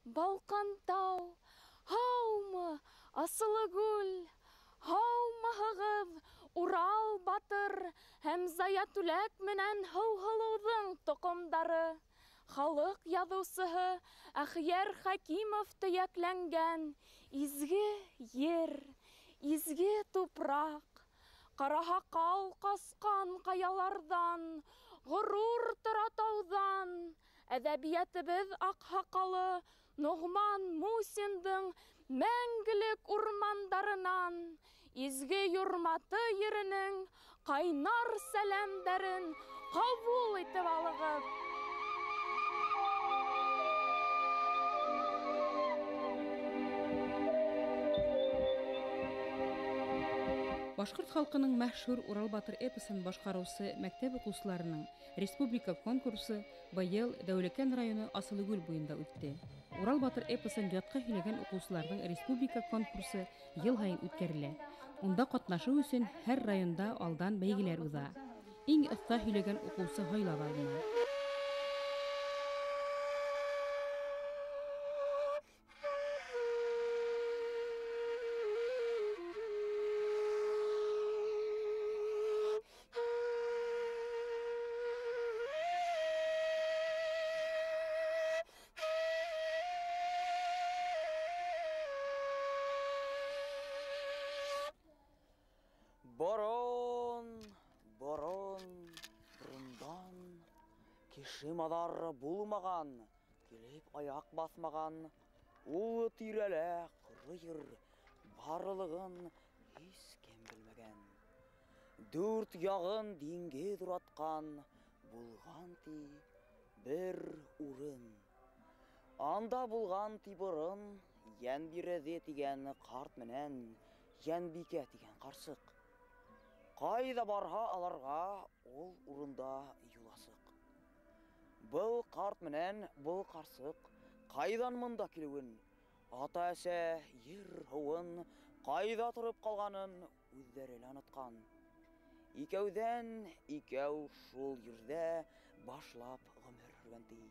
Балҡантау, һаумы, Асылыгүл, һаумыһығыҙ, Урал батыр һәм Заятүләк менән Һыуһылыуҙың тоҡомдары, халыҡ яҙыусыһы Әхйәр Хәкимов төйәкләнгән изге ер, изге тупраҡ, ҡараһаҡал ҡасҡан ҡаяларҙан, ғорур тора тауҙан, әҙәбиәтебеҙ аҡһаҡалы Ноғман Мусиндың мәңгелек урмандарынан, изге Юрматы еренең ҡайнар сәләмдәрен ҡабул итеп алығыҙ. Башҡорт халҡының мәшһүр Урал батыр эпосын башҡарыусы мәктәп уҡыусыларының республика конкурсы быйыл Дәүләкән районы Асылыгүл буйында үтте. Урал батыр эпосын ятҡа һөйләгән уҡыусыларҙың республика конкурсы йыл һайын үткәрелә. Унда ҡатнашыу өсөн һәр районда алдан бәйгеләр уҙа. Иң оҫта һөйләгән уҡыусы һайлап алына. Борон, борон, бұрындан кеше маҙар булмаған, килеп аяҡ баҫмаған, ул тирәлә ҡоро ер барлығын һис кем белмәгән. Дүрт яғын диңгеҙ уратҡан булған ти бер урын. Анда булған ти борон Йәнбиреҙе тигән ҡарт менән Йәнбикә тигән ҡарсыҡ. Ҡайҙа барһа аларға ул урында юл асыҡ. Был ҡарт менән был ҡарсыҡ ҡайҙан мында килеүен, ата-әсә ер һыуын ҡайҙа тороп ҡалғанын үҙҙәре лә онотҡан. Икәүҙән икәү шул ерҙә башлап ғүмер һөргән ти.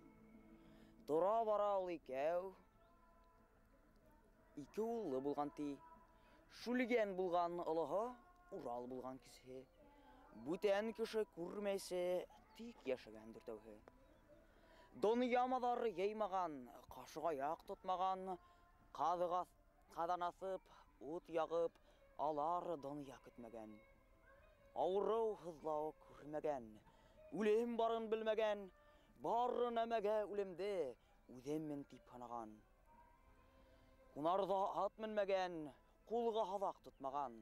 Тора бара ул икәү ике уллы булған ти. Шүлгән булған олоһо, Урал булған кисеһе. Бүтән кеше күрмәйсе тик йәшәгән дүртәүһе. Донъя маҙар йыймаған, ҡашыҡ аяҡ тотмаған, ҡаҙан аҫып, ут яғып, алар донъя көтмәгән. Ауырыу һыҙлау күрмәгән, үлем барын белмәгән, бар нәмәгә үлемде үҙеммен тип һанаған. Һунарҙа ат менмәгән, ҡулға һаҙаҡ тотмаған.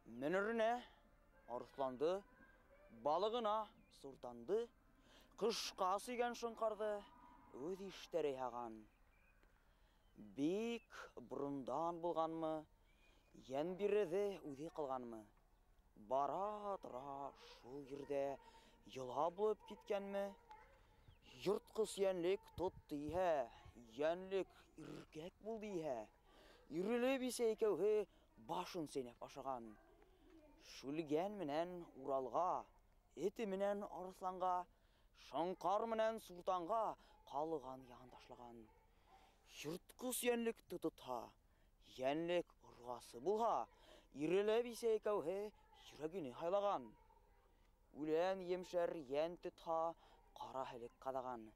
Менеренә арыҫланды, балығына суртанды, ҡышҡа сөйгән шоңҡарҙы үҙ иштәре яһаған. Бик борондан булғанмы, Йәнбиреҙе үҙе ҡылғанмы, бара тора шул ерҙә йола булып киткәнме, йыртҡыс йәнлек тотто иһә, йәнлек иркәк булды иһә, ирелеп исә икәүһе башын сәйнәп ашаған. Шүлгән менән Уралға, эте менән арыҫланға, шоңҡар менән суртанға ҡалған яғын ташлаған. Йыртҡыс йәнлекте тотһа, йәнлек урғасы булһа, ирелеп исә икәүһе йөрәгене һайлаған. Үлән емшәр йән тотһа, ҡара һелек ҡаҙаған.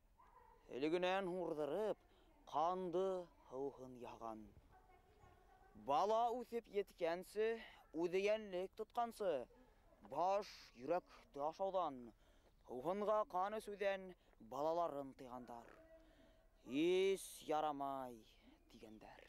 Һелегенән һурҙырып, ҡанды һыуһын яған. Бала үҫеп еткәнсе, үҙе йәнлек тотҡансы, баш йөрәкте ашауҙан, һыуһынға ҡан эсеүҙән балаларын тыйғандар. Һис ярамай тигәндәр.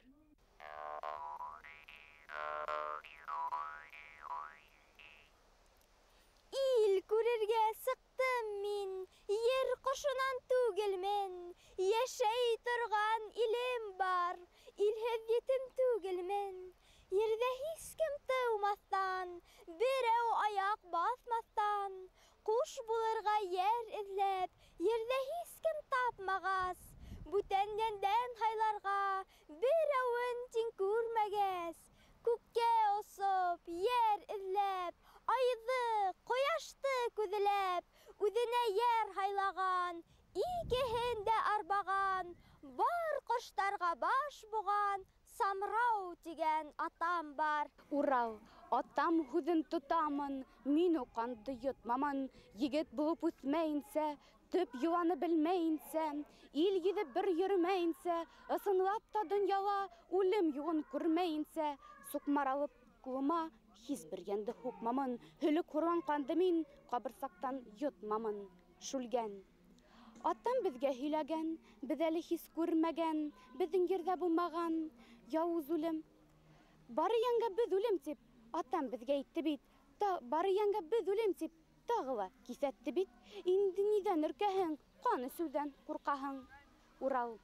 Ил күрергә сыҡтым мин, ер ҡошонан түгелмен, йәшәй торған илем бар, илһеҙ етем түгелмен. Ерҙә һис кем тыумаҫтан, берәү аяҡ баҫмаҫтан, ҡуш булырға йәр эҙләп, ерҙә һис кем тапмағас, бүтән йәндән һайларға берәүен тиң күрмәгәс, күккә осоп, йәр эҙләп, айҙы, ҡояшты күҙләп, үҙенә йәр һайлаған, икеһен дә арбаған, Бар ҡоштарға баш буған Самрау тигән атам бар. Урал, атам һүҙен тотамын, мин уҡанды йотмамын. Егет булып үҫмәйенсә, төп йоланы белмәйенсә, ил гиҙеп бер йөрөмәйенсә, ысынлап та донъяла үлем юғын күрмәйенсә, суҡмар алып ҡулыма һис бер йәнде һуҡмамын, һөлөк һурған ҡанды мин ҡабырсаҡтан йотмамын. Шүлгән. Атам беҙгә һөйләгән, беҙ әле һис күрмәгән, беҙҙең ерҙә булмаған яуыз үлем. Бары йәнгә беҙ үлем тип, атам беҙгә әйтте бит, бары йәнгә беҙ үлем тип, тағы ла киҫәтте бит. Инде ниҙән өркәһең, ҡан эсеүҙән ҡурҡаһың. Урал.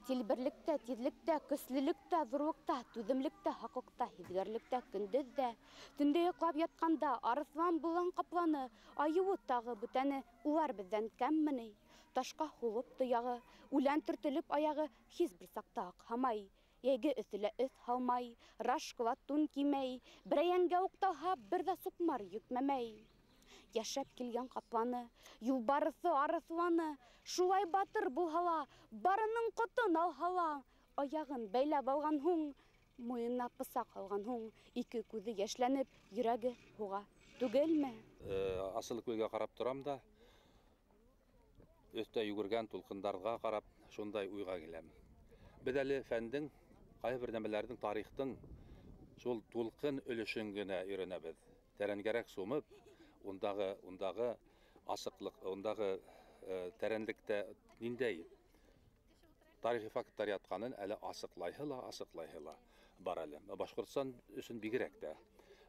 Тилберлектә, тиҙлектә, көслөлөктә, ҙурлыҡта, түҙемлектә, хаҡлыҡта, һиҙгерлектә, көндөҙ ҙә, төндә йоҡлап ятҡанда, арыҫлан, болан ҡапланы, айыуы тағы бүтәне, улар беҙҙән кәмме ни? Ташҡа һулып тояғы, үлән төртөлөп аяғы, һис бер саҡта аҡһамай. Йәйге өҫөлә өҫ һалмай, рашҡыла тун кимәй, берәйәнгә уҡталһа, бер ҙә суҡмар йөкмәмәй. Йәшәп килгән ҡапланы, юлбарыҫы арыҫланы, шулай батыр булһа ла, барының ҡотон алһа ла, аяғын бәйләп алған һуң, муйынына бысаҡ һалған һуң, ике күҙе йәшләнеп, йөрәге һуға түгелме? Асылыкүлгә ҡарап торам да, өҫтә йүгергән тулҡындарға ҡарап, шундай уйға киләм. Беҙ әле фәндең, ҡайһы бер нәмәләрҙең, тарихтың шул тулҡын өлөшөн генә өйрәнәбеҙ. Тәрәнгәрәк сумып, ундағы асыҡлыҡ, ундағы тәрәнлектә ниндәй тарихи факттар ятҡанын әле асыҡлайһы ла бар әле. Башҡортостан өсөн бигерәк тә.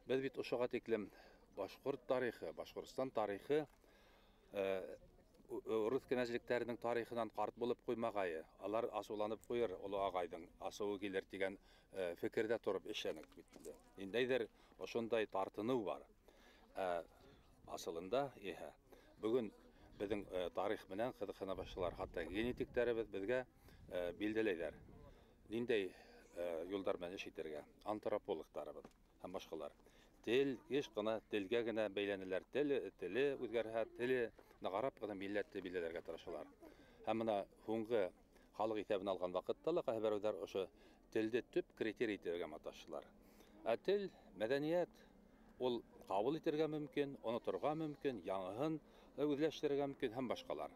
Беҙ бит ошоға тиклем башҡорт тарихы, Башҡортостан тарихы урыҫ кенәзлектәренең тарихынан ҡарт булып ҡуймағайы, алар асыуланып ҡуйыр, оло ағайҙың асыуы килер тигән фекерҙә тороп эшләнек бит инде. Ниндәйҙер ошондай тартыныу бар. Асылында иһә бөгөн беҙҙең тарих менән ҡыҙыҡһына башлалар, хатта генетиктәребеҙ беҙгә билдәләйҙәр. Ниндәй юлдар менән эш итергә, антропологтарыбыҙ һәм башҡалар. Тел еш ҡына телгә генә бәйләнәләр, теле үҙгәрһә, теле ҡарап ҡына милләтте билдәләргә тырышалар. Һәм бына һуңғы халыҡ иҫәбен алған ваҡытта ла ҡайһы берәүҙәр ошо телде төп критерий итергә маташтылар. Ә тел, мәҙәниәт ул ҡабул итергә мөмкин, оноторға мөмкин, яңыһын үҙләштерергә мөмкин һәм башҡалар.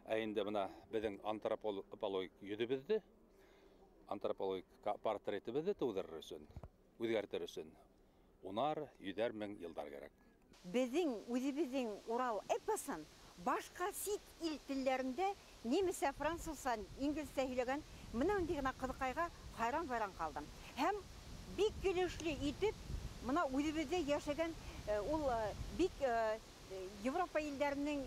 Ә инде бына беҙҙең антропологик йөҙөбөҙҙө, антропологик портретыбыҙҙы тыуҙырыр өсөн, үҙгәртер өсөн унар, йөҙәр мең йылдар кәрәк. Беҙҙең үҙебеҙҙең Урал эпосын башҡа сит ил телдәрендә немецсә, французса, инглизсә һөйләгән бына ундай ғына ҡыҙыҡайға хайран-хайран ҡалдым. Һәм бик килешле итеп бына үҙебеҙҙә йәшәгән ул бик Европа илдәренең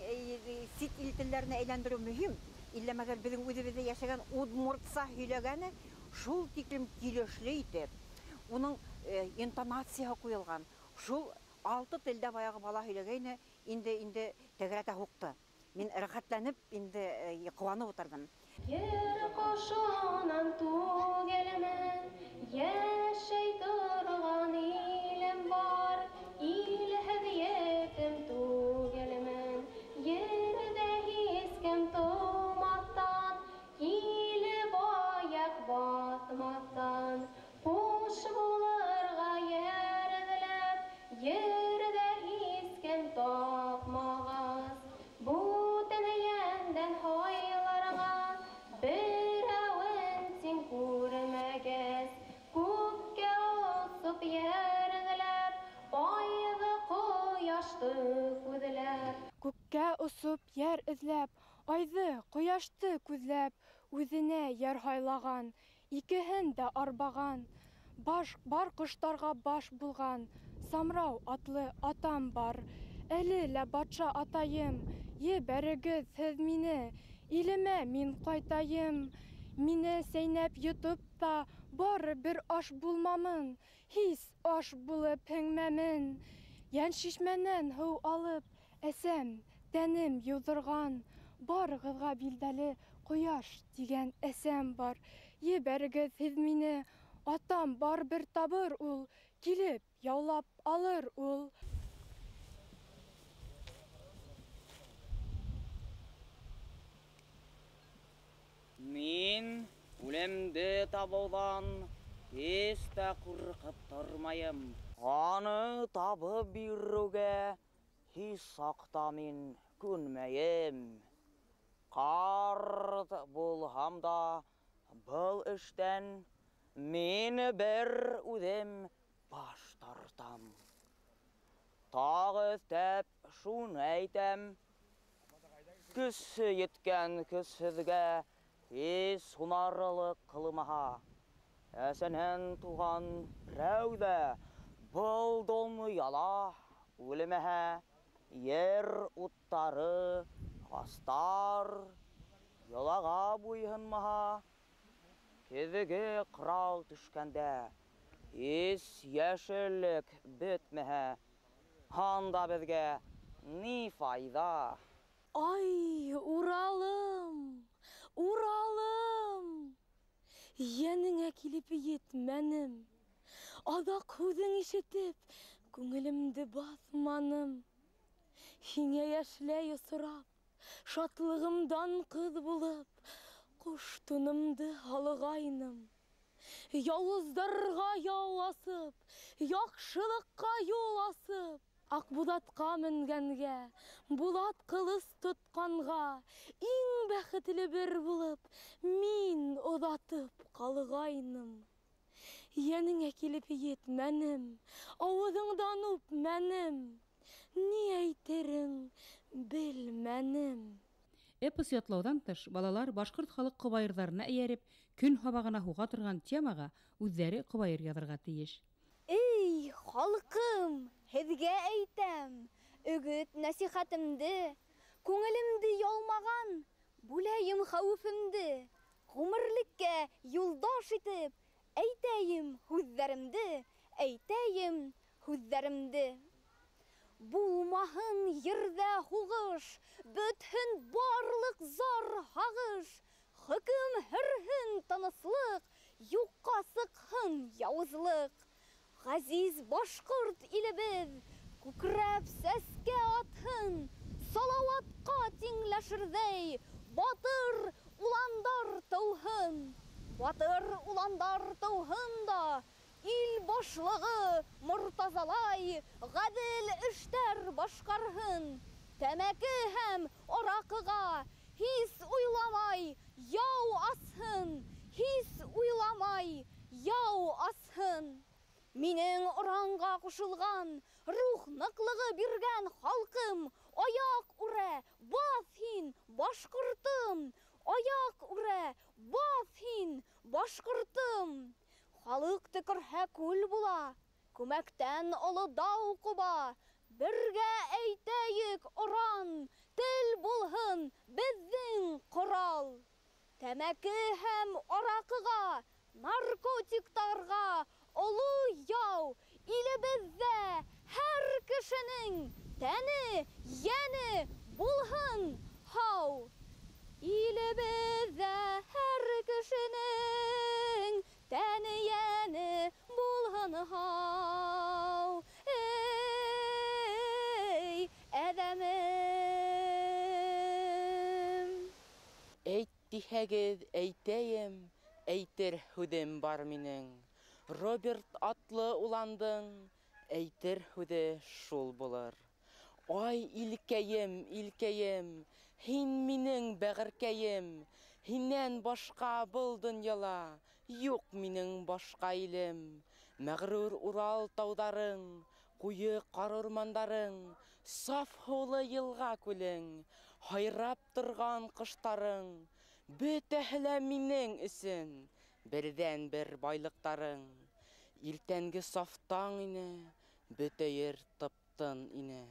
сит ил телдәренә әйләндереү мөһим. Иллә мәгәр беҙҙең үҙебеҙҙә йәшәгән удмуртса һөйләгәне шул тиклем килешле итеп, уның интонацияһы ҡуйылған. Шул алты телдә баяғы бала һөйләгәйне, инде тәгәрәтә һуҡты. Мин рәхәтләнеп инде ҡыуанып ултырҙым. Ер ҡошонан түгелмен, йәшәй торған илем бар, илһеҙ етем түгелмен, ерҙә һис кем тыумаҫтан, килеп аяҡ баҫмаҫтан, ҡуш булырға йәр эҙләп, ерҙә һис кем тапмағас, бүтән йәндән һайларға берәүен син күрмәгәс, күккә осоп йәр эҙләп, айҙы ҡояшты күҙләп. Күккә осоп йәр эҙләп, айҙы ҡояшты күҙләп, үҙенә йәр һайлаған, икеһен дә арбаған, баш бар ҡоштарға баш булған, Самрау атлы атам бар. Әле лә батша атайым, ебәрегеҙ һеҙ мине, илемә мин ҡайтайым. Мине сәйнәп йотоп та бары бер аш булмамын, һис аш булып һеңмәмен. Йән шишмәнән һыу алып, әсәм, тәнем йыуҙырған, барығыҙға билдәле ҡояш тигән әсәм бар. Ебәрегеҙ һеҙ мине, атам бар бер табыр ул, килеп яулап алыр ул. Мин табыуҙан һис тә ҡурҡып тормайым. Аны табып биреүгә һис саҡта мин күнмәйем. Ҡарт булһам да был эштән мин бер үҙем баш тартам. Тағы өҫтәп шуны әйтәм: көсө еткән көсһөҙгә һис һунарлыҡ ҡылмаһа, әсәнән туған берәү ҙә был донъяла үлмәһә, ер уттары, ағастар йолаға буйһынмаһа, көҙгө ҡырау төшкәндә һис йәшеллек бөтмәһә, анда беҙгә ни файҙа? Ай, Уралым, Уралым, йәнеңә килеп етмәнем. Аҙаҡ һүҙең ишетеп, күңелемде баҫманым. Һиңә йәшләй осрап, шатлығымдан ҡыҙ булып, ҡош тунымды һалғайным. Яуыздарға яу асып, яҡшылыҡҡа юл асып, Аҡбуҙатҡа менгәнгә, булат ҡылыс тотҡанға, иң бәхетле бер булып, мин оҙатып ҡалғайным. Йәнеңә килеп етмәнем, ауыҙыңдан үпмәнем, ни әйтерең белмәнем. Эпос ятлауҙан тыш, балалар башҡорт халыҡ ҡобайырҙарына эйәреп, көн һабағына һуға торған темаға үҙҙәре ҡобайыр яҙырға тейеш. Эй, халҡым, һеҙгә әйтәм, өгөт нәсихәтемде, күңелемде ялмаған, бүләйем хәүефемде, ғүмерлеккә юлдаш итеп, әйтәйем һүҙҙәремде, әйтәйем һүҙҙәремде. Булмаһын ерҙә һуғыш, бөтһөн барлыҡ зар һағыш, хөкөм һөрһөн тыныслыҡ, юҡҡа сыҡһын яуызлыҡ. Ғәзиз башҡорт илебеҙ, күкрәп сәскә атһын, Салауатҡа тиңләшерҙәй, батыр уландар тыуһын. Батыр уландар тыуһын да, ил башлығы Мортазалай ғәҙел эштәр башҡарһын. Тәмәке һәм араҡыға һис уйламай яу асһын, һис уйламай яу асһын. Минең оранға ҡушылған, рух ныҡлығы биргән халҡым, аяҡ үрә, баҫ һин, башҡортом, аяҡ үрә, баҫ һин, башҡортом. Халыҡ төкөрһә күл була, күмәктән оло дау ҡуба. Бергә әйтәйек оран, тел булһын беҙҙең ҡорал. Тәмәке һәм араҡыға, наркотиктарға оло яу, илебеҙҙә һәр кешенең тәне, йәне булһын һау. Илебеҙҙә һәр кешенең тәне, йәне булһын һау. Эй, әҙәмем! Әйт тиһәгеҙ, әйтәйем, әйтер һүҙем бар минең. Роберт атлы уландың, әйтер һүҙе шул булыр. Ай, илкәйем, илкәйем, һин минең бәғеркәйем, һинән башҡа был донъяла юҡ минең башҡа илем. Мәғрур Урал тауҙарың, ҡуйы ҡар урмандарың, саф һыулы йылға күлең, һайрап торған ҡоштарың, бөтәһе лә минең өсөн берҙән-бер байлыҡтарың. Иртәнге саф таң ине, бөтә ер тып-тын ине.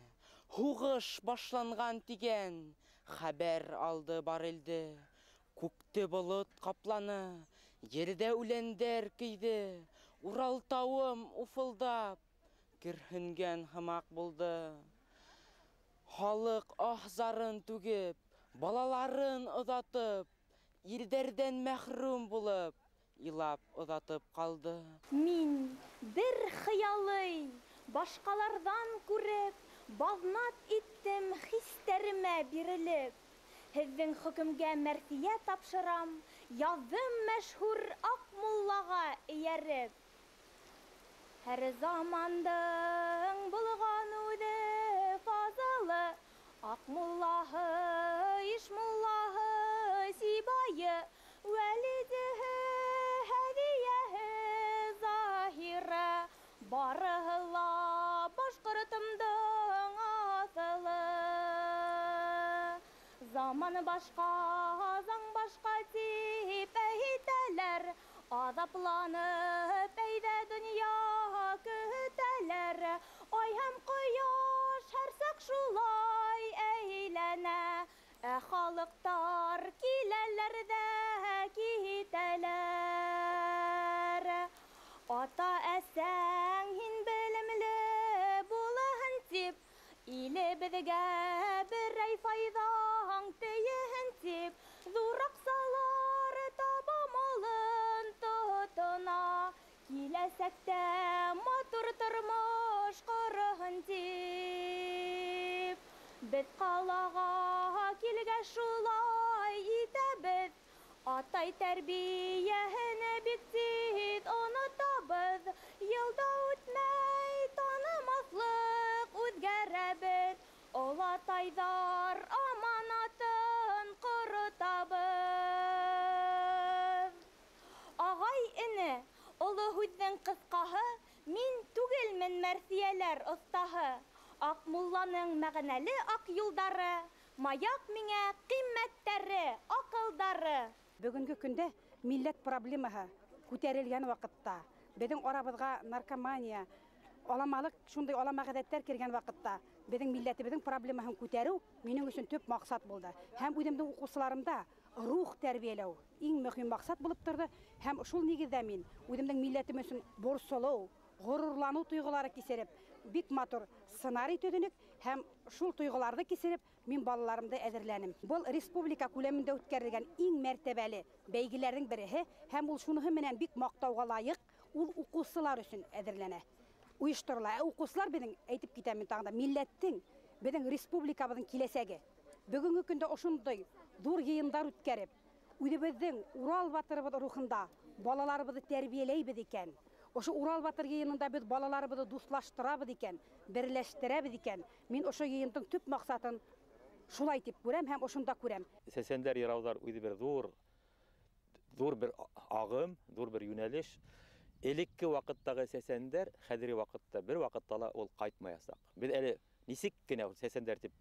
Һуғыш башланған тигән хәбәр алды бар илде. Күкте болот ҡапланы, ерҙә үләндәр көйҙө. Урал тауым уфылдап, көрһөнгән һымаҡ булды. Халыҡ аһ-зарын түгеп, балаларын оҙатып, ирҙәрҙән мәхрүм булып, илап оҙатып ҡалды. Мин бер хыялый, башҡаларҙан күреп, баҙнат иттем хистәремә бирелеп. Һеҙҙең хөкөмгә мәрҫиә тапшырам, яҙҙым мәшһүр Аҡмуллаға эйәреп. Һәр замандың булған үҙе фазылы, Аҡмуллаһы, Ишмуллаһы, Сибайы, Вәлидеһе, Һәҙиәһе, Заһиры, барыһы ла башҡортомдоң аҫылы. Заман башҡа, заң башҡа тип әйтәләр, аҙапланып әйҙә донъя көтәләр. Ай һәм ҡояш һәр саҡ шулай әйләнә, ә халыҡтар киләләр ҙә китәләр. Ата-әсәң һин белемле булаһын тип, илебеҙгә берәй файҙаң тейеһен тип, ҙур аҡсалар таба малын тотона, киләсәктә матур тормош ҡороһон тип. Беҙ ҡалаға килгәс шулай итәбеҙ, атай тәрбиәһен бик тиҙ онотабыҙ, йыл да үтмәй танымаҫлыҡ үҙгәрәбеҙ, олатайҙар аманатын ҡоротабыҙ. Ағай эне, оло һүҙҙең ҡыҫҡаһы, мин түгелмен мәрҫиәләр оҫтаһы. Аҡмулланың мәғәнәле аҡ юлдары, маяҡ миңә ҡиммәттәре, аҡылдары. Бөгөнгө көндә милләт проблемаһы күтәрелгән ваҡытта, беҙҙең арабыҙға наркомания, аламалыҡ, шундай алама ғәҙәттәр кергән ваҡытта, беҙҙең милләтебеҙҙең проблемаһын күтәреү минең өсөн төп маҡсат булды. Һәм үҙемдең уҡыусыларымда рух тәрбиәләү иң мөһим маҡсат булып торҙо. Һәм шул нигеҙҙә мин үҙемдең милләтем өсөн борсолоу, ғорурланыу тойғолары кисереп, бик матур сценарий төҙөнөк һәм шул тойғоларҙы кисереп, мин балаларымды әҙерләнем. Был республика күләмендә үткәрелгән иң мәртәбәле бәйгеләрҙең береһе һәм ул шуныһы менән бик маҡтауға лайыҡ, ул уҡыусылар өсөн әҙерләнә, ойошторола. Ә уҡыусылар беҙҙең, әйтеп китәм мин тағы да, милләттең, беҙҙең республикабыҙҙың киләсәге. Бөгөнгө көндә ошондай ҙур йыйындар үткәреп, үҙебеҙҙең Урал батырыбыҙ рухында балаларыбыҙҙы тәрбиәләйбеҙ икән, ошо Урал батыр йыйынында беҙ балаларыбыҙҙы дуҫлаштырабыҙ икән, берләштерәбеҙ икән, мин ошо йыйындың төп маҡсатын шулай тип күрәм һәм ошонда күрәм. Сәсәндәр, йырауҙар үҙе бер ҙур бер ағым, ҙур бер йүнәлеш. Элекке ваҡыттағы сәсәндәр хәҙерге ваҡытта бер ваҡытта ла ул ҡайтмаясаҡ. Беҙ әле нисек кенә сәсәндәр тип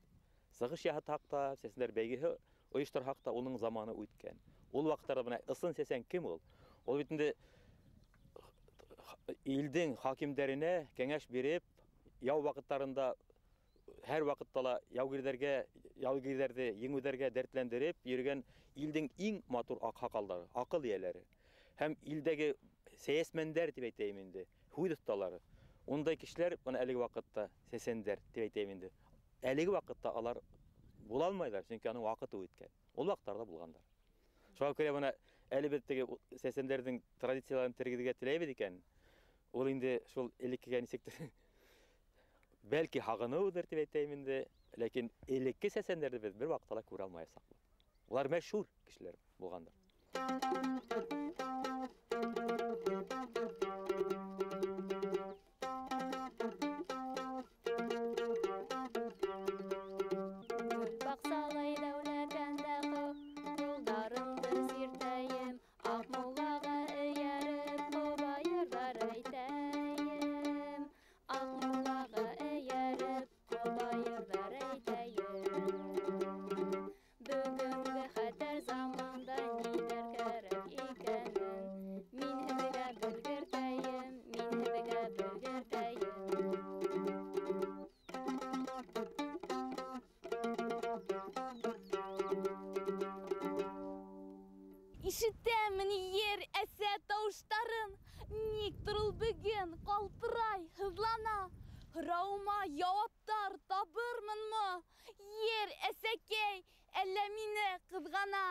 сығыш яһатһаҡ та, сәсәндәр бәйгеһе ойошторһаҡ та, уның заманы үткән. Ул ваҡыттарҙа бына ысын сәсән кем ул? Ул бит инде илдең хакимдәренә кәңәш биреп, яу ваҡыттарында һәр ваҡытта ла яугирҙәрҙе еңеүҙәргә дәртләндереп йөрөгән илдең иң матур аҡһаҡалдары, аҡыл эйәләре һәм илдәге сәйәсмәндәр тип әйтәйем инде, һүҙ оҫталары. Ундай кешеләр бына әлеге ваҡытта сәсәндәр тип әйтәйем инде. Әлеге ваҡытта алар була алмайҙар, сөнки аның ваҡыты үткән. Ул ваҡыттарҙа булғандар. Шуға күрә бына әле беҙ теге сәсәндәрҙең традицияларын тергеҙергә теләйбеҙ икән, ул инде шул элеккегә нисектер бәлки һағыныуҙыр тип әйтәйем инде, ләкин элекке сәсәндәрҙе беҙ бер ваҡытта ла күрә алмаясаҡбыҙ. Улар мәшһүр кешеләр булғандар. Баҡсалай Дәүләкәндә юлдарыңды сиртәйем, Аҡмуллаға эйәреп ҡобайырҙар әйтәйем, Аҡмуллаға эйәреп ҡобайырҙар әйтәйем. Бөгөнгө хәтәр заманда ниҙәр кәрәк икәнен мин һеҙгә белгертәйем, мин һеҙгә белгертәйем. Ишетәмен ер әсә тауыштарын, никтер ул бөгөн ҡалтырай, һыҙлана. Һорауыма яуаптар табырмынмы? Ер әсәкәй, әллә мине ҡыҙғана?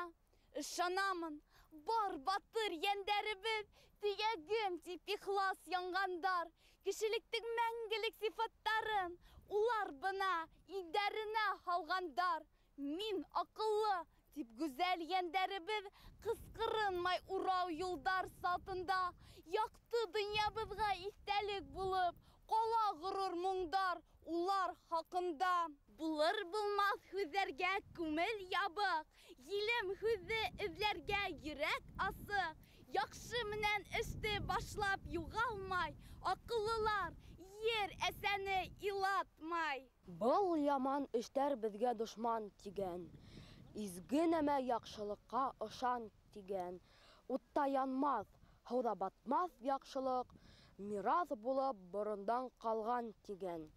Ышанамын, бар батыр йәндәребеҙ төйәгем тип ихлас янғандар. Кешелектең мәңгелек сифаттарын улар бына иңдәренә һалғандар. Мин аҡыллы тип гүзәл йәндәребеҙ ҡысҡырынмай урау юлдар сатында. Яҡты донъябыҙға иҫтәлек булып ҡала ғорур моңдар улар хаҡында. Булыр булмаҫ һүҙҙәргә күңел ябыҡ, елем һүҙҙе эҙләргә йөрәк асыҡ. Яҡшы менән эште башлап юғалмай, аҡыллылар ер әсәне илатмай. Был яман эштәр беҙгә дошман тигән, изге нәмә яҡшылыҡҡа ышан тигән. Утта янмаҫ, һыуҙа батмаҫ яҡшылыҡ, мираҫ булып борондан ҡалған тигән.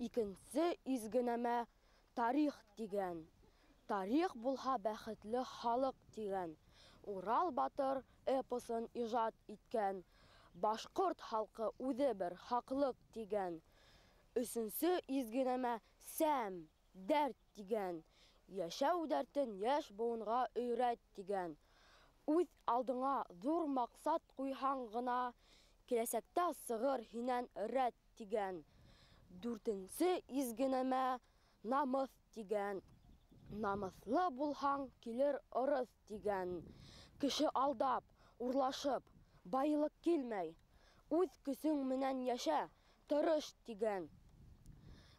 Икенсе изге нәмә тарих тигән. Тарих булһа бәхетле халыҡ тигән. Урал батыр эпосын ижад иткән. Башҡорт халҡы үҙе бер хаҡлыҡ тигән. Өсөнсө изге нәмә сәм, дәрт тигән. Йәшәү дәртен йәш быуынға өйрәт тигән. Үҙ алдыңа ҙур маҡсат ҡуйһаң ғына, киләсәктә сығыр һинән рәт тигән. Дүртенсе изге нәмә намыҫ тигән. Намыҫлы булһаң килер ырыҫ тигән. Кеше алдап, урлашып, байлыҡ килмәй. Үҙ көсөң менән йәшә, тырыш тигән.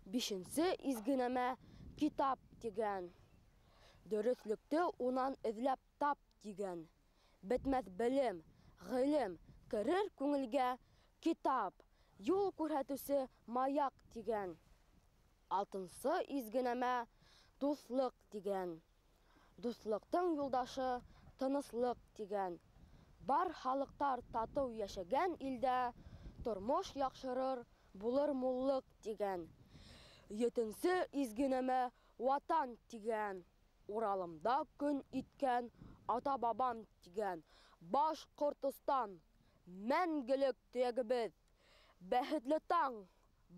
Бишенсе изге нәмә китап тигән. Дөрөҫлөктө унан эҙләп тап тигән. Бөтмәҫ белем, ғилем керер күңелгә китап, юл күрһәтеүсе маяҡ тигән. Алтынсы изге нәмә дуҫлыҡ тигән. Дуҫлыҡтың юлдашы тыныслыҡ тигән. Бар халыҡтар татыу йәшәгән илдә тормош яҡшырыр, булыр муллыҡ тигән. Етенсе изге нәмә ватан тигән. Уралымда көн иткән ата-бабам тигән. Башҡортостан мәңгелек төйәгебеҙ. Бәхетле таң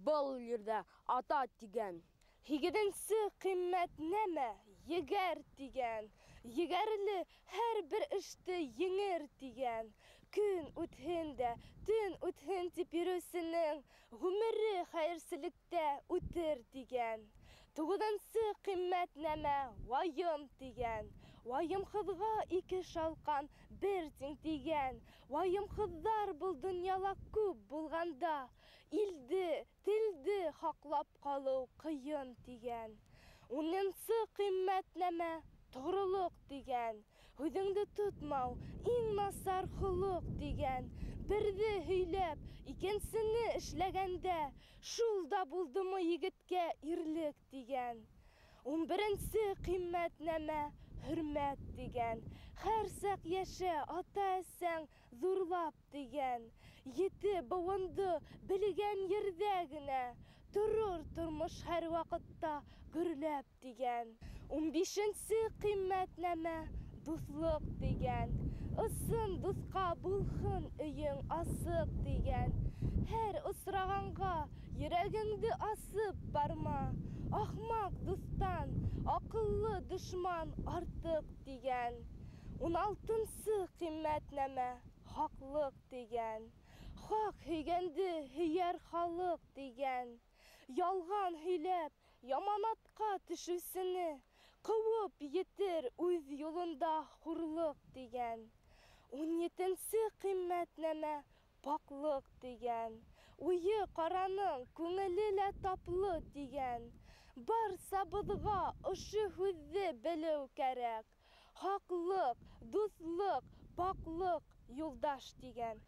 был ерҙә ата тигән. Һигеҙенсе ҡиммәт нәмә егәр тигән. Егәрле һәр бер эште еңер тигән. Көн үтһен дә, төн үтһен тип йөрөүсенең ғүмере хәйерселектә үтер тигән. Туғыҙынсы ҡиммәт нәмә вайым тигән. Вайымһыҙға ике шалҡан бер тиң тигән. Вайымһыҙҙар был донъяла күп булғанда, илде, телде һаҡлап ҡалыу ҡыйын тигән. Унынсы ҡиммәт нәмә тоғролоҡ тигән. Һүҙеңде тотмау иң насар холоҡ тигән. Берҙе һөйләп, икенсене эшләгәндә, шул да булдымы егеткә ирлек тигән. 11-нсе ҡиммәт нәмә хөрмәт тигән. Һәр саҡ йәшә ата-әсәң ҙурлап тигән. Ете быуынды белгән ерҙә генә торор тормош һәр ваҡытта гөрләп тигән. 15-нсе ҡиммәт нәмә дуҫлыҡ тигән. Ысын дуҫҡа булһын өйөң асыҡ тигән. Һәр осрағанға йөрәгеңде асып барма. Ахмаҡ дуҫтан аҡыллы дошман артыҡ тигән. 16-нсы ҡиммәт нәмә хаҡлыҡ тигән. Хаҡ һөйгәнде һөйәр халыҡ тигән. Ялған һөйләп яманатҡа төшөүсене ҡыуып етер үҙ юлында хурлыҡ тигән. 17-нсе ҡиммәт нәмә паҡлыҡ тигән. Уйы ҡараның күңеле лә таплы тигән. Барсабыҙға ошо һүҙҙе белеү кәрәк. Хаҡлыҡ, дуҫлыҡ, паҡлыҡ юлдаш тигән.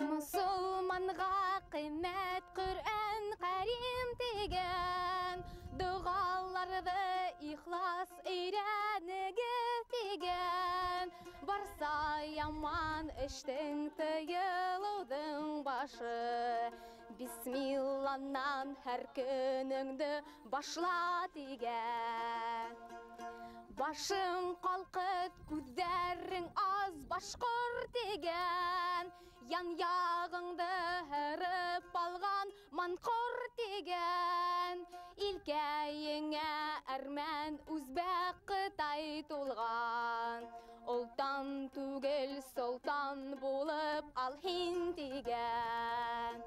Мосолманға ҡиммәт Ҡөрьән Кәрим тигән. Доғаларҙы ихлас өйрәнегеҙ тигән. Барса яман эштең тыйылыуҙың башы. Бисмилланан һәр көнөңдө башла тигән. Башың ҡалҡыт, күҙҙәрең аз башҡорт тигән. Ян яғыңды һырып алған манҡор тигән. Илкәйеңә әрмән, үзбәк, ҡытай тулған. Олтан түгел, солтан булып ал һин тигән.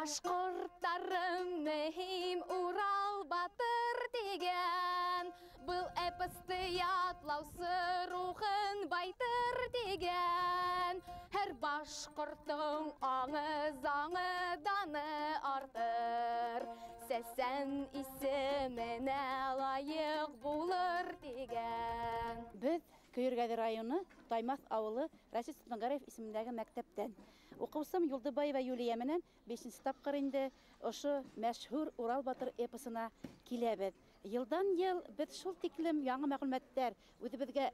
Башҡорттарым мөһим Урал батыр тигән, был эпосты ятлаусы рухын байтыр тигән. Һәр башҡорттоң аңы, заңы, даны артыр, Сәсән исеменә лайыҡ булыр тигән. Беҙ Көйөргәҙе районы Таймаҫ ауылы Рәшит Солтанғараев исемендәге мәктәптән. Уҡыусым Юлдыбаева Юлия менән 5-нсе тапҡыр инде ошо мәшһүр Урал батыр эпосына киләбеҙ. Йылдан йыл беҙ шул тиклем яңы мәғлүмәттәр, үҙебеҙгә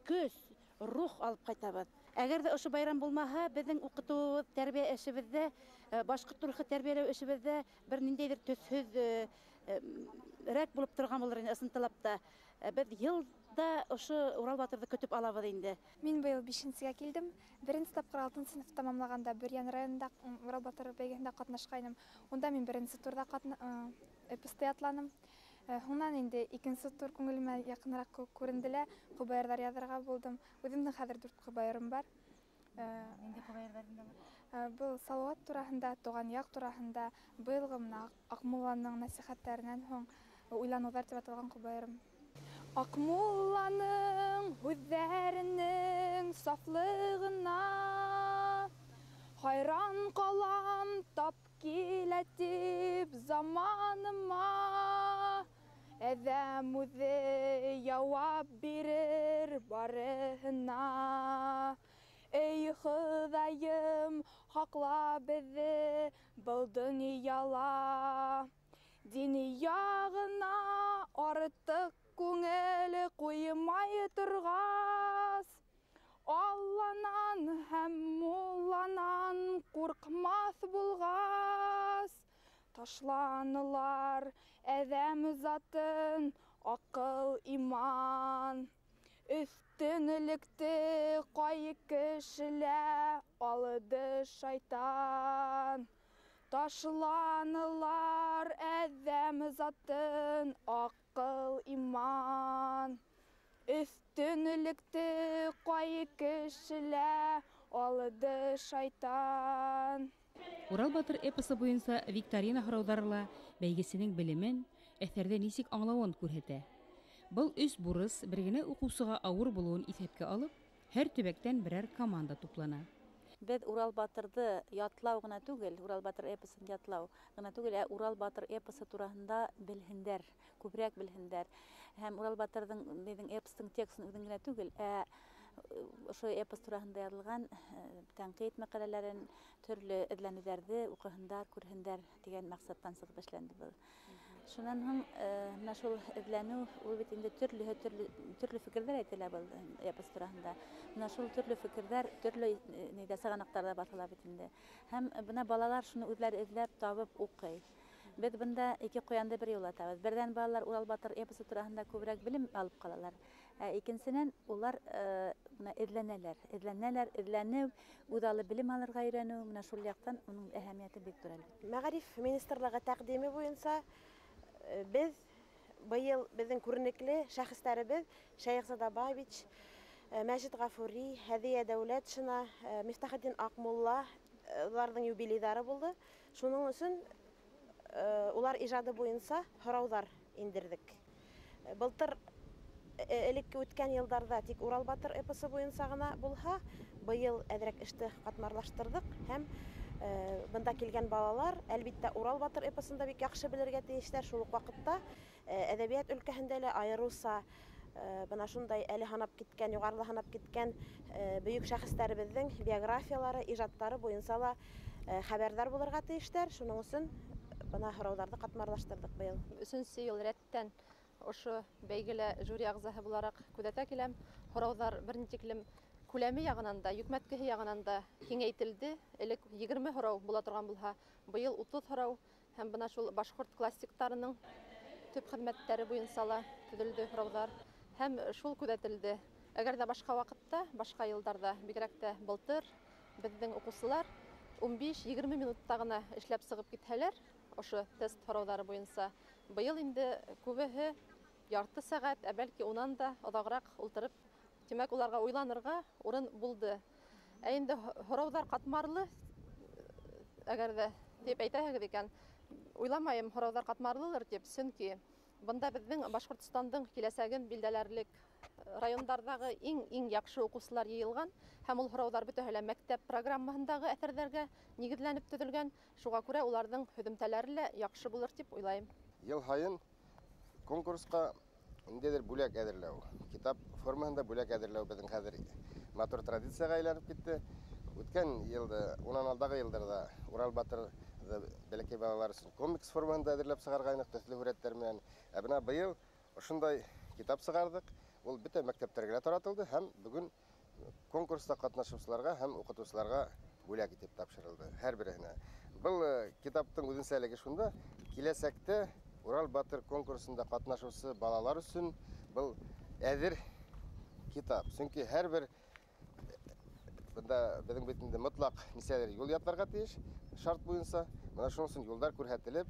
көс, рух алып ҡайтабыҙ. Әгәр ҙә ошо байрам булмаһа, беҙҙең уҡытыуыбыҙ, тәрбиә эшебеҙҙә, башҡорт рухы тәрбиәләү эшебеҙҙә бер ниндәйҙер төҫһөҙ рәк булып торған булыр ине ысынлап та. Беҙ йылда ошо Урал батырҙы көтөп алабыҙ инде. Мин быйыл 5-сегә килдем. Беренсе тапҡыр 6-нсы синыф тамамлағанда Бөрйән районында Урал батыр бәйгеһендә ҡатнашҡайным. Унда мин беренсе турҙа эпосты ятланым. Һуңынан инде икенсе тур күңелемә яҡыныраҡ күренде лә, ҡобайырҙар яҙырға булдым. Үҙемдең хәҙер 4 ҡобайырым бар. Ниндәй ҡобайырҙар инде улар? Был Салауат тураһында, туған яҡ тураһында, быйылғы мына Аҡмулланың нәсихәттәренән һуң уйланыуҙар тип аталған ҡобайырым. Аҡмулланың һүҙҙәренең сафлығына хайран ҡалам, тап килә тип заманыма. Әҙәм үҙе яуап бирер барыһына. Эй, Хоҙайым, һаҡла беҙҙе был донъяла. Дини яғына артыҡ күңеле ҡуймай торғас, Алланан һәм мулланан ҡурҡмаҫ булғас, ташланылар әҙәм затын аҡыл иман. Өҫтөнлөктө ҡай кешелә алды шайтан. Ташланылар әҙәм затын аҡыл иман. Өҫтөнлөктө ҡай кешелә алды шайтан. Урал батыр эпосы буйынса викторина һорауҙары ла бәйгесенең белемен, әҫәрҙе нисек аңлауын күрһәтә. Был өс бурыс бер генә уҡыусыға ауыр булыуын иҫәпкә алып, һәр төбәктән берәр команда туплана. Беҙ Урал батырҙы ятлау ғына түгел, Урал батыр эпосын ятлау ғына түгел, ә Урал батыр эпосы тураһында белһендәр, күберәк белһендәр. Һәм Урал батырҙың беҙҙең эпостың текстын үҙен генә түгел, ә ошо эпос тураһында яҙылған тәнҡит мәҡәләләрен, төрлө эҙләнеүҙәрҙе уҡыһындар, күрһендәр тигән маҡсаттан сығып эшләнде был. Шунан һуң мына шул эҙләнеү, ул бит инде төрлө фекерҙәр әйтелә был эпос тураһында. Мына шул төрлө фекерҙәр төрлө нейҙә сығанаҡтарҙа баҫыла бит инде. Һәм бына балалар шуны үҙләре эҙләп табып уҡый. Беҙ бында ике ҡуянды бер юллатабыҙ. Берҙән балалар Урал батыр эпосы тураһында күберәк белем алып ҡалалар. Ә икенсенән улар бына эҙләнәләр, эҙләнәләр, эҙләнеү, үҙаллы белем алырға өйрәнеү, мына шул яҡтан уның әһәмиәте бик ҙур әлбиттә. Мәғариф министрлығы тәҡдиме буйынса беҙ быйыл беҙҙең күренекле шәхестәребеҙ Шәйехзада Бабич, Мәжит Ғафури, Һәҙиә Дәүләтшина, Мифтахетдин Аҡмулла уларҙың юбилейҙары булды. Шуның өсөн улар ижады буйынса һорауҙар индерҙек. Былтыр элекке үткән йылдарҙа тик Урал батыр эпосы буйынса ғына булһа, быйыл әҙерәк эште ҡатмарлаштырҙыҡ һәм бында килгән балалар әлбиттә Урал батыр эпосын да бик яҡшы белергә тейештәр. Шул уҡ ваҡытта әҙәбиәт өлкәһендә лә айырыуса бына шундай әле һанап киткән, юғарыла һанап киткән бөйөк шәхестәребеҙҙең биографиялары, ижадтары буйынса ла хәбәрҙар булырға тейештәр. Шуның өсөн бына һорауҙарҙы ҡатмарлаштырҙыҡ быйыл. Өсөнсө йыл рәттән ошо бәйгелә жюри ағзаһы булараҡ күҙәтә киләм. Һорауҙар бер ни тиклем күләме яғынан да, йөкмәткеһе яғынан да киңәйтелде. Элек 20 һорау була торған булһа, быйыл 30 һорау. Һәм бына шул башҡорт классиктарының төп хеҙмәттәре буйынса ла төҙөлдө һорауҙар. Һәм шул күҙәтелде. Әгәр ҙә башҡа ваҡытта, башҡа йылдарҙа, бигерәк тә былтыр беҙҙең уҡыусылар 15-20 минутта ғына эшләп сығып китһәләр, ошо тест һорауҙары буйынса, быйыл инде күбеһе ярты сәғәт, ә бәлки унан да оҙағыраҡ ултырып, тимәк, уларға уйланырға урын булды. Ә инде һорауҙар ҡатмарлы, әгәр ҙә Тип әйтәһегеҙ икән, уйламайым һорауҙар ҡатмарлылыр тип, сөнки бында беҙҙең Башҡортостандың киләсәген билдәләрлек райондарҙағы иң-иң яҡшы уҡыусылар йыйылған, һәм ул һорауҙар бөтәһе лә мәктәп программаһындағы әҫәрҙәргә нигеҙләнеп төҙөлгән. Шуға күрә уларҙың һөҙөмтәләре лә яҡшы булыр тип уйлайым. Йыл һайын конкурсҡа ниндәйҙер бүләк әҙерләү, китап формаһында бүләк әҙерләү беҙҙең хәҙер матур традицияға әйләнеп китте. Үткән йылда, унан алдағы йылдарҙа Урал батырҙы бәләкәй балалар өсөн комикс формаһында әҙерләп сығарғайныҡ, төҫлө һүрәттәр менән. Ә бына быйыл ошондай китап сығарҙыҡ. Ул бөтә мәктәптәргә лә таратылды һәм бөгөн конкурста ҡатнашыусыларға һәм уҡытыусыларға бүләк итеп тапшырылды һәр береһенә. Был китаптың үҙенсәлеге шунда: киләсәктә Урал батыр конкурсында ҡатнашыусы балалар өсөн был әҙер китап. Сөнки һәр бер бында беҙҙең бит инде мотлаҡ нисәлер юл ятларға тейеш шарт буйынса. Бына шуның өсөн юлдар күрһәтелеп,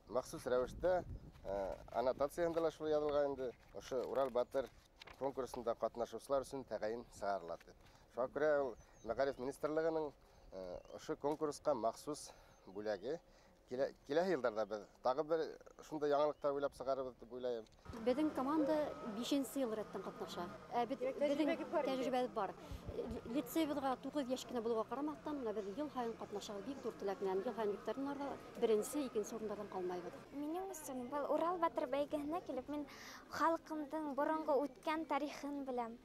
махсус рәүештә аннотацияһында ла шул яҙылған инде, ошо Урал батыр конкурсында ҡатнашыусылар өсөн тәғәйен сығарыла тип. Шуға күрә ул Мәғариф министрлығының ошо конкурсҡа махсус бүләге. Киләһе йылдарҙа беҙ тағы бер шундай яңылыҡтар уйлап сығарырбыҙ тип уйлайым. Беҙҙең команда 5-нсе йыл рәттән ҡатнаша. Беҙҙең тәжрибә бар. Лицейбыҙға 9 йәш кенә булыуға ҡарамаҫтан, бына беҙ йыл һайын ҡатнашабыҙ бик ҙур теләк менән. Йыл һайын викториналарҙа беренсе, икенсе урындарҙан ҡалмайбыҙ. Минең өсөн был Урал батыр бәйгеһенә килеп, мин халҡымдың боронғо үткән тарихын беләм.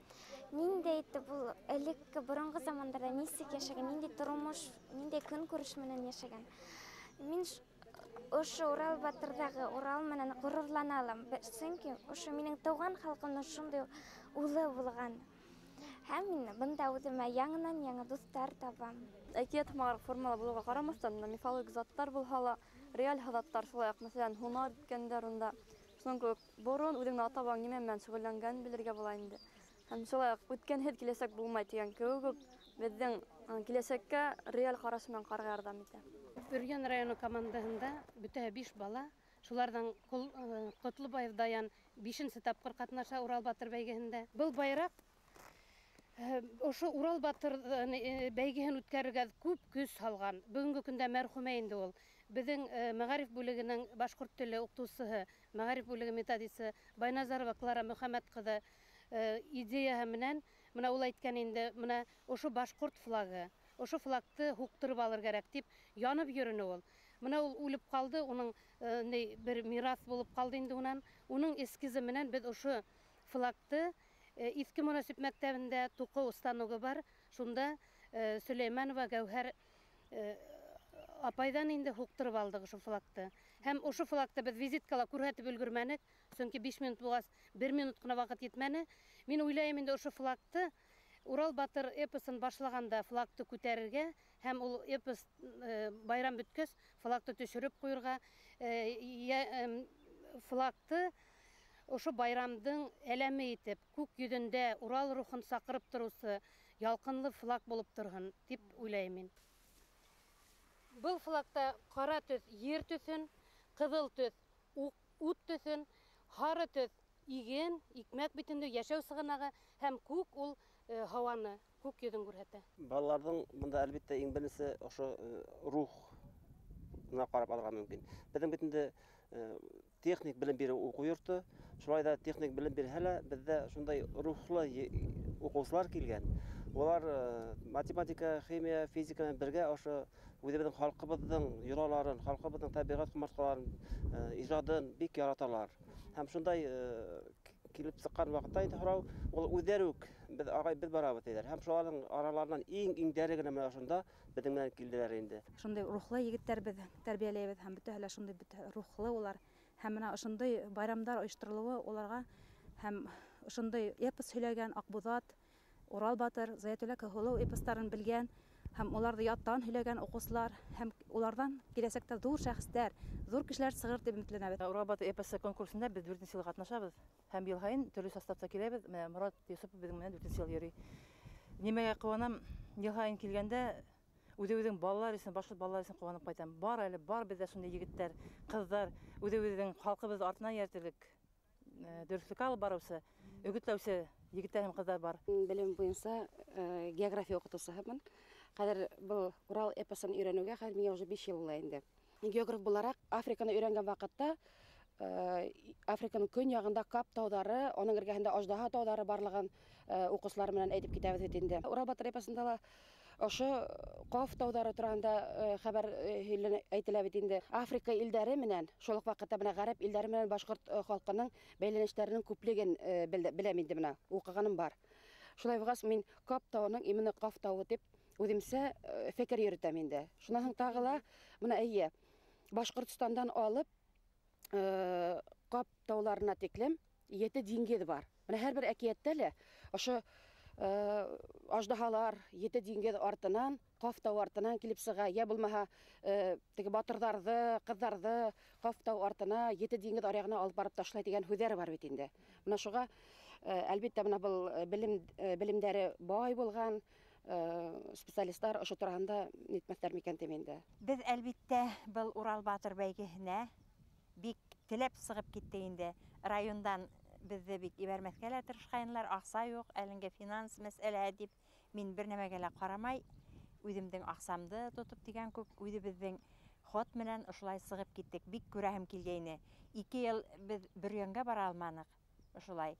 Ниндәй итеп ул элекке боронғо замандарҙа нисек йәшәгән, ниндәй тормош, ниндәй көнкүреш менән йәшәгән. Мин ошо Урал батырҙағы Урал менән ғорурлана алам, сөнки ошо минең тыуған халҡымдың шундай улы булған. Һәм мин бында үҙемә яңынан-яңы дуҫтар табам. Әкиәт һымаҡ формала булыуға ҡарамаҫтан, бына мифологик заттар булһа ла, реаль заттар шулай уҡ, мәҫәлән, һунар иткәндәр унда. Шуның кеүек борон үҙеңдең ата-бабаң нимә менән шөғөлләнгәнен белергә була инде. Һәм шулай уҡ үткәнһеҙ киләсәк булмай тигән кеүек үк беҙҙең киләсәккә реаль ҡараш менән ҡарарға ярҙам итә. Бөрйән районы командаһында бөтәһе 5 бала, шуларҙан Ҡотлобаев Даян 5-нсе тапҡыр ҡатнаша Урал батыр бәйгеһендә. Был байраҡ ошо Урал батыр бәйгеһен үткәрергә күп көс һалған. Бөгөнгө көндә мәрхүмә инде ул. Беҙҙең мәғариф бүлегенең башҡорт теле уҡытыусыһы, мәғариф бүлеге методисы Байназарова Клара Мөхәммәт ҡыҙы идеяһы менән бына ул әйткән инде, бына ошо башҡорт флагы, ошо флагты һуҡтырып алыр кәрәк тип янып йөрөнө ул. Бына ул үлеп ҡалды, уның бер мираҫ булып ҡалды инде унан. Уның эскизы менән беҙ ошо флагты Иҫке Монасип мәктәбендә туҡыу станогы бар, шунда Сөләймәнова Гәүһәр апайҙан инде һуҡтырып алдыҡ ошо флагты. Һәм ошо флагты беҙ визиткала күрһәтеп өлгөрмәнек, сөнки 5 минут булғас, 1 минут ҡына ваҡыт етмәне. Мин уйлайым инде ошо флагты Урал батыр эпосын башлағанда флагты күтәрергә һәм ул эпос байрам бөткәс флагты төшөрөп ҡуйырға, флагты ошо байрамдың әләме итеп, күк йөҙөндә Урал рухын саҡырып тороусы ялҡынлы флаг булып торһон тип уйлайым мин. Был флагта ҡара төҫ ер төҫөн, ҡыҙыл төҫ ут төҫөн, һары төҫ иген, икмәк бит инде йәшәү сығанағы һәм күк ул һауаны, күк йөҙөн күрһәтә. Балаларҙың бында әлбиттә иң беренсе ошо рухына ҡарап алырға мөмкин. Беҙҙең бит инде техник белем биреү уҡыу йорто, шулай ҙа техник белем бирһә лә, беҙҙә шундай рухлы уҡыусылар килгән. Улар математика, химия, физика менән бергә ошо үҙебеҙҙең халҡыбыҙҙың йолаларын, халҡыбыҙҙың тәбиғәт ҡомартҡыларын, ижадын бик яраталар. Һәм шундай килеп сыҡҡан ваҡытта инде һорау, ул үҙҙәре үк беҙ ағай беҙ барабыҙ тиҙәр. Һәм шуларҙың араларынан иң-иңдәре генә менә ошонда беҙҙең менән килделәр инде. Шундай рухлы егеттәр беҙ тәрбиәләйбеҙ һәм бөтәһе лә шундай рухлы улар. Һәм менә ошондай байрамдар ойошторолоуы уларға һәм ошондай эпос һөйләгән Аҡбуҙат, Урал батыр, Заятулла Каһылыу эпостарын белгән һәм уларҙы яттан һөйләгән уҡыусылар һәм уларҙан киләсәктә ҙур шәхестәр, ҙур кешеләр сығыр тип өмөтләнәбеҙ. Урал батыр эпосы конкурсында беҙ 4-нсе йыл ҡатнашабыҙ һәм йыл һайын төрлө составта киләбеҙ. Менә Морат Йосопов беҙҙең менән 4-нсе йыл йөрөй. Нимәгә ҡыуанам? Йыл һайын килгәндә үҙебеҙҙең балалар өсөн, башҡорт балалар өсөн ҡыуанып ҡайтам. Бар әле, бар беҙҙә шундай егеттәр, ҡыҙҙар, үҙебеҙҙең халҡыбыҙ артынан эйәртерлек, дөрөҫлөккә алып барыусы, өгөтләүсе егеттәр һәм ҡыҙҙар бар. Белем буйынса география уҡытыусыһымын. Хәҙер был Урал эпосын өйрәнеүгә хәҙер миңә уже 5 йыл була инде. Географ булараҡ Африканы өйрәнгән ваҡытта Африканың көньяғында Кап тауҙары, уның эргәһендә Аждаһа тауҙары барлығын уҡыусылар менән әйтеп китәбеҙ бит инде. Урал батыр эпосында ла ошо Ҡаф тауҙары тураһында хәбәр әйтелә бит инде. Африка илдәре менән, шул уҡ ваҡытта бына ғәрәп илдәре менән башҡорт халҡының бәйләнештәренең күплеген беләм инде, бына уҡығаным бар. Шулай булғас, мин Кап тауының именно Ҡаф тауы тип үҙемсә фекер йөрөтәм инде. Шунан һуң тағы ла бына эйе, Башҡортостандан алып Ҡап тауларына тиклем 7 диңгеҙ бар. Бына һәр бер әкиәттә лә ошо аждаһалар 7 диңгеҙ артынан, Ҡаф тау артынан килеп сыға, йә булмаһа теге батырҙарҙы, ҡыҙҙарҙы Ҡаф тау артына 7 диңгеҙ аръяғына алып барып ташлай тигән һүҙҙәр бар бит инде. Бына шуға әлбиттә бына был белемдәре бай булған специалисттар ошо тураһында нитмәҫтәр микән тим инде. Беҙ әлбиттә был Урал батыр бәйгеһенә бик теләп сығып китте инде. Райондан беҙҙе бик ебәрмәҫкә лә тырышҡайнылар, аҡса юҡ, әлеңге финанс мәсьәләһе тип мин бер нәмәгә лә ҡарамай, үҙемдең аҡсамды тотоп тигән күк, үҙебеҙҙең ход менән ошолай сығып киттек. Бик күрәһем килгәйне. 2 йыл беҙ Бөрйәнгә бара алманыҡ ошолай.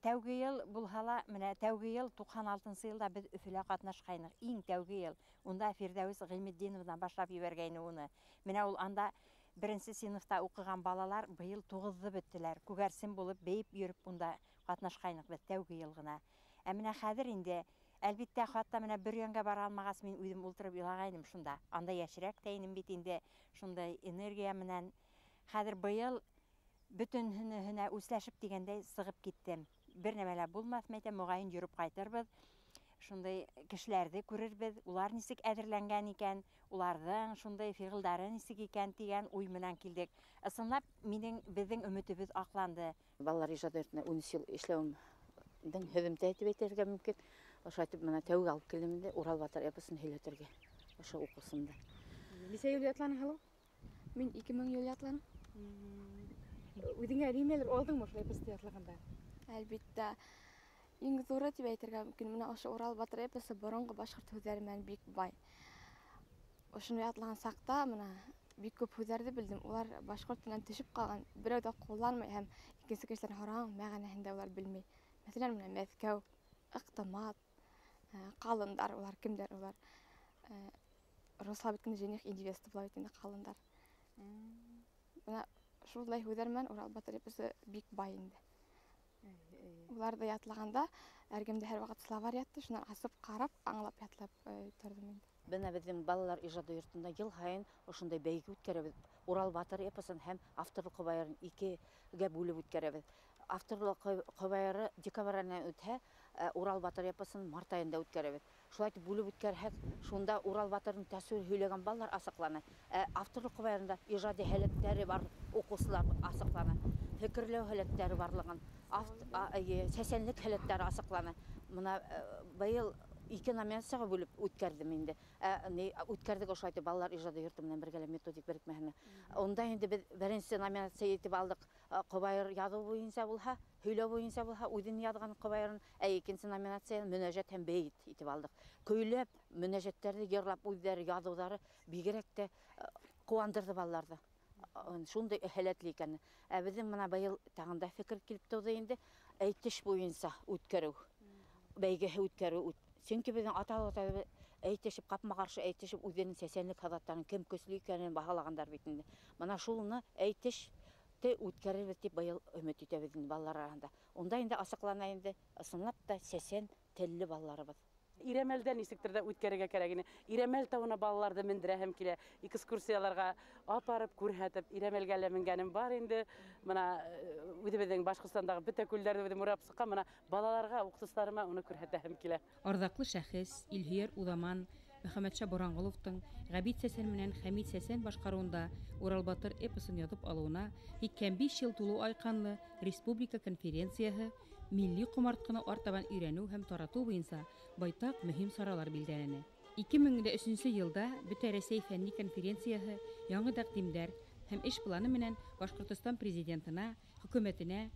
Тәүге йыл булһа ла, менә тәүге йыл 96-нсы йылда беҙ Өфөлә ҡатнашҡайныҡ. Иң тәүге йыл. Унда Фирҙәүес Ғилметдиновнадан башлап ебәргәйне уны. Менә ул анда беренсе синыфта уҡыған балалар быйыл 9-ҙы бөттөләр. Күгәрсен булып бейеп йөрөп унда ҡатнашҡайныҡ беҙ тәүге йыл ғына. Ә менә хәҙер инде әлбиттә хатта менә Бөрйәнгә бара алмағас мин үҙем ултырып илағайным шунда. Анда йәшерәк тә инем бит инде, шундай энергия менән. Хәҙер быйыл бөтөнһөнә үсләшеп тигәндәй сығып киттем. Бер нәмә лә булмаҫ, мәйтәм, моғайын йөрөп ҡайтырбыҙ. Шундай кешеләрҙе күрербеҙ, улар нисек әҙерләнгән икән, уларҙың шундай фиғылдары нисек икән тигән уй менән килдек. Ысынлап, беҙҙең өмөтөбөҙ аҡланды. Балалар ижады йортона 13 йыл эшләүемдең һөҙөмтә итеп әйтергә мөмкин. Ошо әйтеп, бына тәүгә алып килдем инде Урал батыр эпосын һөйләтергә. Ошо уҡыусымды. Нисә йыл ятланың, һылыу? Мин 2000 йыл ятланым. Үҙеңә нимәлер алдыңмы ошо эпосты ятлағанда? Әлбиттә, иң ҙуры тип әйтергә мөмкин. Бына ошо Урал батыр эпосы боронғо башҡорт һүҙҙәре менән бик бай. Ошоно ятлаған саҡта бына бик күп һүҙҙәрҙе белдем. Улар башҡорт теленән төшөп ҡалған, берәү ҙә ҡулланмай һәм икенсе кешеләрҙән һораһаң, мәғәнәһен дә улар белмәй. Мәҫәлән, бына Мәскәү, Ыҡтымат, ҡалындар, улар кемдәр улар? Руслар бит инде жених и невеста була бит инде ҡалындар. Бына шулай һүҙҙәр менән Урал батыр эпосы бик бай инде. Уларҙы ятлағанда эргәмдә һәр ваҡыт словарь ятты, шунан асып ҡарап, аңлап ятлап торҙом инде. Бына беҙҙең балалар ижады йортонда йыл һайын ошондай бәйге үткәрәбеҙ. Урал батыр эпосын һәм авторлыҡ ҡобайырын икегә бүлеп үткәрәбеҙ. Авторлыҡ ҡобайыры декабрь айынан үтһә, Урал батыр эпосын март айында үткәрәбеҙ. Шулай итеп бүлеп үткәрһәк, шунда Урал батырҙың тәьҫир һөйләгән балалар асыҡлана. Авторлыҡ ҡобайырында ижади һәләттәре бар уҡыусылар асыҡлана. Фекерләү һәләттәре барлығын, сәсәнлек һәләттәре асыҡлана. Бына быйыл 2 номинацияға бүлеп үткәрҙем инде. Үткәрҙек ошолай итеп балалар ижады йорто менән бергәләп методик берекмәһенә. Унда инде беҙ беренсе номинация итеп алдыҡ. Ҡобайыр яҙыу буйынса булһа, һөйләү буйынса булһа, үҙен яҙған ҡобайырын, ә икенсе номинацияны мөнәжәт һәм бейет итеп алдыҡ. Көйләп, мөнәжәттәрҙе йырлап үҙҙәре яҙыуҙары бигерәк тә ҡыуандырҙы балаларҙы. Шундай һәләтле икән. Ә беҙҙең бына быйыл тағын да фекер килеп тыуҙы инде, әйтеш буйынса үткәреү, бәйгеһе үткәреү. Сөнки беҙҙең ата-бабаларыбыҙ әйтешеп, ҡапма-ҡаршы әйтешеп, үҙҙәренең сәсәнлек һаҙаттарын кем көслө икәнен баһалағандар бит инде. Бына шуны әйтеште үткәрербеҙ тип быйыл өмөт итәбеҙ инде балалар араһында. Унда инде асыҡлана инде, ысынлап та сәсән телле балаларыбыҙ. Ирәмәлдә нисектер ҙә үткәрергә кәрәк ине. Ирәмәл тауына балаларҙы мендерәһем килә, экскурсияларға апарып, күрһәтеп, Ирәмәлгә лә менгәнем бар инде. Бына үҙебеҙҙең Башҡортостандағы бөтә күлдәрҙе үҙем урап сыҡҡан, бына балаларға, уҡытыусыларыма уны күрһәтәһем килә. Арҙаҡлы шәхес, илһөйәр уҙаман Мөхәммәтша Боранғоловтың Ғәбит Сәсән менән Хәмит Сәсән башҡарыуында Урал батыр эпосын яҙып алыуына 85 йыл тулыу айҡанлы республика конференцияһы милли ҡомартҡыны артабан өйрәнеү һәм таратыу буйынса байтаҡ мөһим саралар билдәләне. 2003 йылда Бөтә Рәсәй фәнни конференцияһы яңы тәҡдимдәр һәм эш планы менән Башҡортостан президентына, хөкүмәтенә,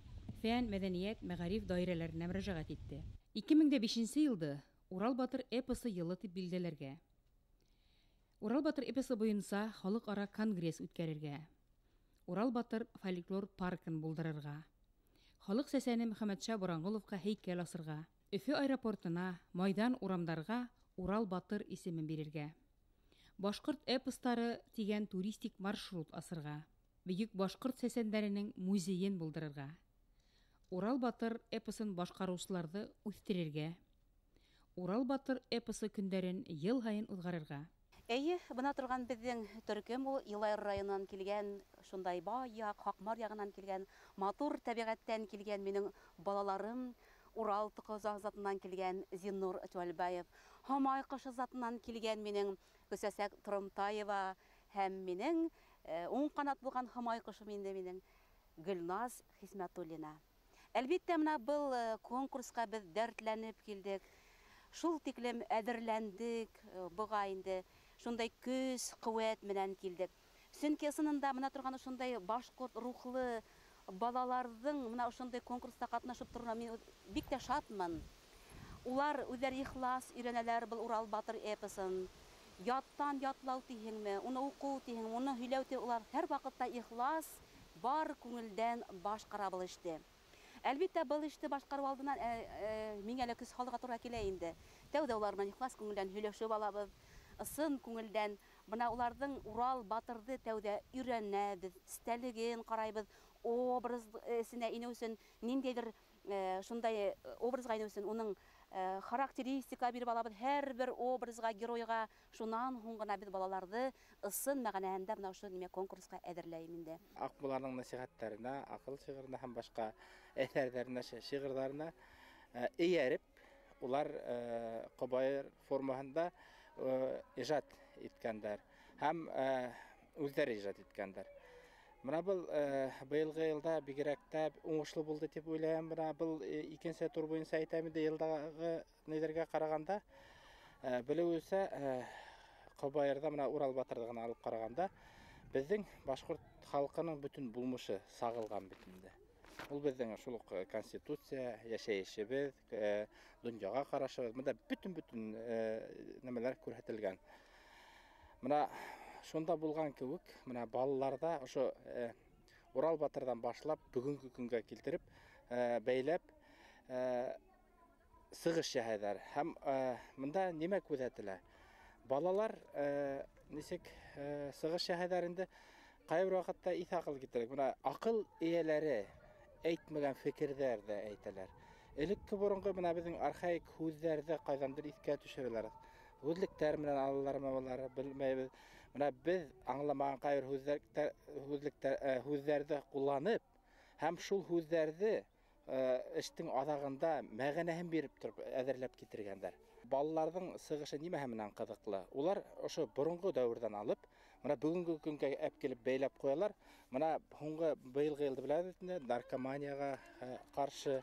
фән, мәҙәниәт, мәғариф даирәләренә мөрәжәғәт итте. 2005 йылды Урал батыр эпосы йылы тип билдәләргә. Урал батыр эпосы буйынса халыҡ-ара конгресс үткәрергә. Урал батыр фольклор паркын булдырырға. Халыҡ сәсәне Мөхәммәтша Буранғоловҡа һәйкәл асырға. Өфө аэропортына, майҙан урамдарға Урал батыр исемен бирергә. Башҡорт эпостары тигән туристик маршрут асырға. Бөйөк башҡорт сәсәндәренең музейын булдырырға. Урал батыр эпосын башҡарыусыларҙы үҫтерергә. Урал батыр эпосы көндәрен йыл һайын уҙғарырға. Эйе, бына торған беҙҙең төркөм ул Йылайыр районынан килгән, шундай бай яҡ, Һаҡмар яғынан килгән, матур тәбиғәттән килгән минең балаларым, Урал тоҡо затынан килгән Зиннур Түәлбаев, Һамай ҡышы затынан килгән минең Гөлсәсәк Торомтаева һәм минең уң ҡанат булған Һамай ҡошом инде минең Гөлназ Хисмәтуллина. Әлбиттә, мына был конкурсҡа беҙ дәртләнеп килдек, шул тиклем әҙерләндек, быға инде шундай көс, ҡеүәт менән килдек. Сөнки ысынында мына торған ошондай башҡорт рухлы балаларҙың мына ошондай конкурста ҡатнашып тороуына мин бик тә шатмын. Улар үҙҙәре ихлас өйрәнәләр был Урал батыр эпосын. Яттан ятлау тиһеңме, уны уҡыу тиһеңме, уны һөйләү тиһеңме, улар һәр ваҡытта ихлас, бар күңелдән башҡара был эште. Әлбиттә, был эште башҡарыу алдынан миңә лә көс һалырға тура килә инде. Тәүҙә улар менән ихлас күңелдән һөйләшеп алабыҙ, ысын күңелдән. Бына уларҙың Урал батырҙы тәүҙә өйрәнәбеҙ, эстәлеген ҡарайбыҙ, образ эсенә инеү өсөн ниндәйҙер шундай образға инеү өсөн уның характеристика биреп алабыҙ һәр бер образға, геройға. Шунан һуң ғына беҙ балаларҙы ысын мәғәнәһендә бына ошо нимә конкурсҡа әҙерләйем инде. Аҡмулланың нәсихәттәренә, аҡыл шиғырына һәм башҡа әҫәрҙәренә, шиғырҙарына эйәреп, улар ҡобайыр формаһында ижад иткәндәр һәм үҙҙәре ижад иткәндәр. Бына был быйылғы йылда бигерәк тә уңышлы булды тип уйлайым. Бына был икенсе тур буйынса әйтәм инде, йылдағы нейҙәргә ҡарағанда, белеүенсә, ҡобайырҙа бына Урал батырҙы ғына алып ҡарағанда, беҙҙең башҡорт халҡының бөтөн булмышы сағылған бит инде. Ул беҙҙең шул уҡ конституция, йәшәйешебеҙ, донъяға ҡарашыбыҙ, бында бөтөн-бөтөн нәмәләр күрһәтелгән. Бына шунда булған кеүек, бына балаларҙа ошо Урал батырҙан башлап бөгөнгө көнгә килтереп, бәйләп, сығыш яһайҙар. Һәм бында нимә күҙәтелә? Балалар нисек сығыш яһайҙар инде, ҡайһы бер ваҡытта иҫ аҡыл китерек. Бына аҡыл эйәләре әйтмәгән фекерҙәр ҙә әйтәләр. Элекке боронғо бына беҙҙең архаик һүҙҙәрҙе ҡайҙандыр иҫкә төшөрәләр. Һүҙлектәр менән алалармы улар, белмәйбеҙ. Бына беҙ аңламаған ҡайһы бер һүҙҙәрҙе ҡулланып һәм шул һүҙҙәрҙе эштең аҙағында мәғәнәһен биреп тороп әҙерләп китергәндәр. Балаларҙың сығышы нимәһе менән ҡыҙыҡлы? Улар ошо боронғо дәүерҙән алып, бына бөгөнгө көнгә әп килеп бәйләп ҡуялар. Бына һуңғы быйылғы йылды беләбеҙ инде, наркоманияға ҡаршы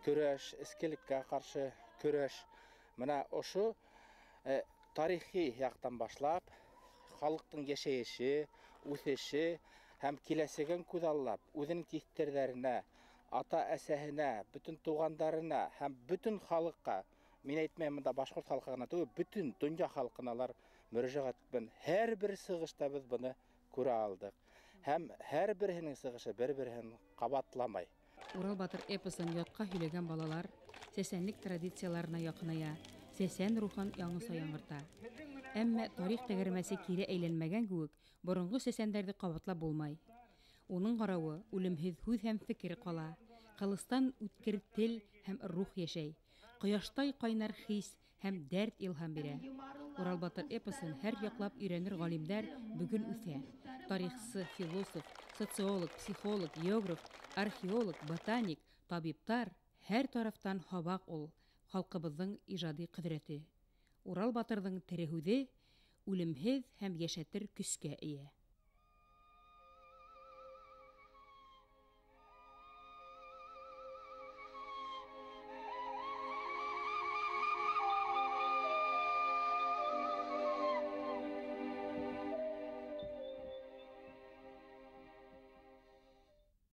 көрәш, эскелеккә ҡаршы көрәш. Бына ошо тарихи яҡтан башлап, халыҡтың йәшәйеше, үҫеше һәм киләсәген күҙаллап, үҙенең тиҫтерҙәренә, ата-әсәһенә, бөтөн туғандарына һәм бөтөн халыҡҡа, мин әйтмәйем бында башҡорт халҡы ғына түгел, бөтөн донъя халҡына алар мөрәжәғәт итеп, һәр бер сығышта беҙ быны күрә алдыҡ. Һәм һәр береһенең сығышы бер-береһен ҡабатламай. Урал батыр эпосын ятҡа һөйләгән балалар сәсәнлек традицияларына яҡыная, сәсән рухын яңыса яңырта. Әммә тарих тәгәрмәсе кире әйләнмәгән кеүек, боронғо сәсәндәрҙе ҡабатлап булмай. Уның ҡарауы үлемһеҙ һүҙ һәм фекер ҡала, ҡылыстан үткер тел һәм рух йәшәй, ҡояштай ҡайнар хис һәм дәрт илһам бирә. Урал батыр эпосын һәр яҡлап өйрәнер ғалимдәр бөгөн үҫә. Тарихсы, философ, социолог, психолог, географ, археолог, ботаник, табиптар һәр тарафтан һабаҡ ул халҡыбыҙҙың ижади ҡөҙрәте. Урал батырҙың тере һүҙе үлемһеҙ һәм йәшәтер көскә эйә.